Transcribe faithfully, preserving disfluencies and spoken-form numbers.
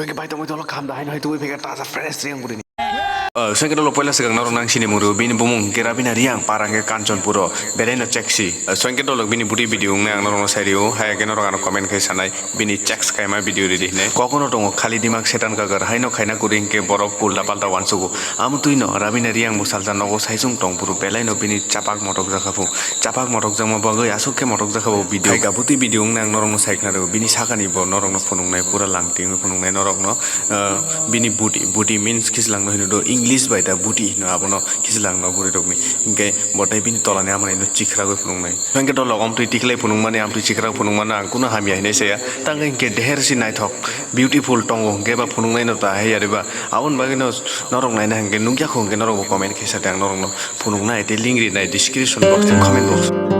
Hwnkhe bai tongwi tonglo, kaham da haino hai tubui phekha taja fresh Reang bwrwini. Swngkhe dolok poila swkang norok nang sini muru, bini bumung hwnkhe Rabina Reang, para hwnkhe Kanchanpuro, belaino cheksi. Swngkhe dolok bini budi video wngnai ang norokno sai rio, hai hwnkhe norok ano comment khai sanai, bini checks kaima video ridi hinwi. Kokno tongo khali dimak setan kagar, haino khaina kwrwi hwnkhe borok ulta palta uansugo. Amo twino Rabina Reang bo salsa nogo saichung tong phuru belaino bini chapak motokjakha phu. Chapak motokjakma bagwi aswk khe motokjakha bo video. Khaika butwi video wngnai ang norokno sai khna rw, bini sakani bo norokno phunuknai, pura langti wngwi phunuknai norokno. Ah, bini budi, budi means khislangno hino do, English bai da budi hino abono khislangno bwrwi rokni. Hinkhe bo tei bini tolani amani no chikragwi phunuknai. Hinkhe dolok omtwi tikhlai phunukmani, amtwi chikrag phunukmano ang kuno hamya hinwi saya. Tangkhe hinkhe deher si naithok, beautiful tongo hinkhe ba phunuknaino ta hai ariba. Aboni bagwino norok naina hinkhe nukya kho hinkhe norokbo comment khe sa de, ang norokno phunuknai tei link rinai description box tei comment box.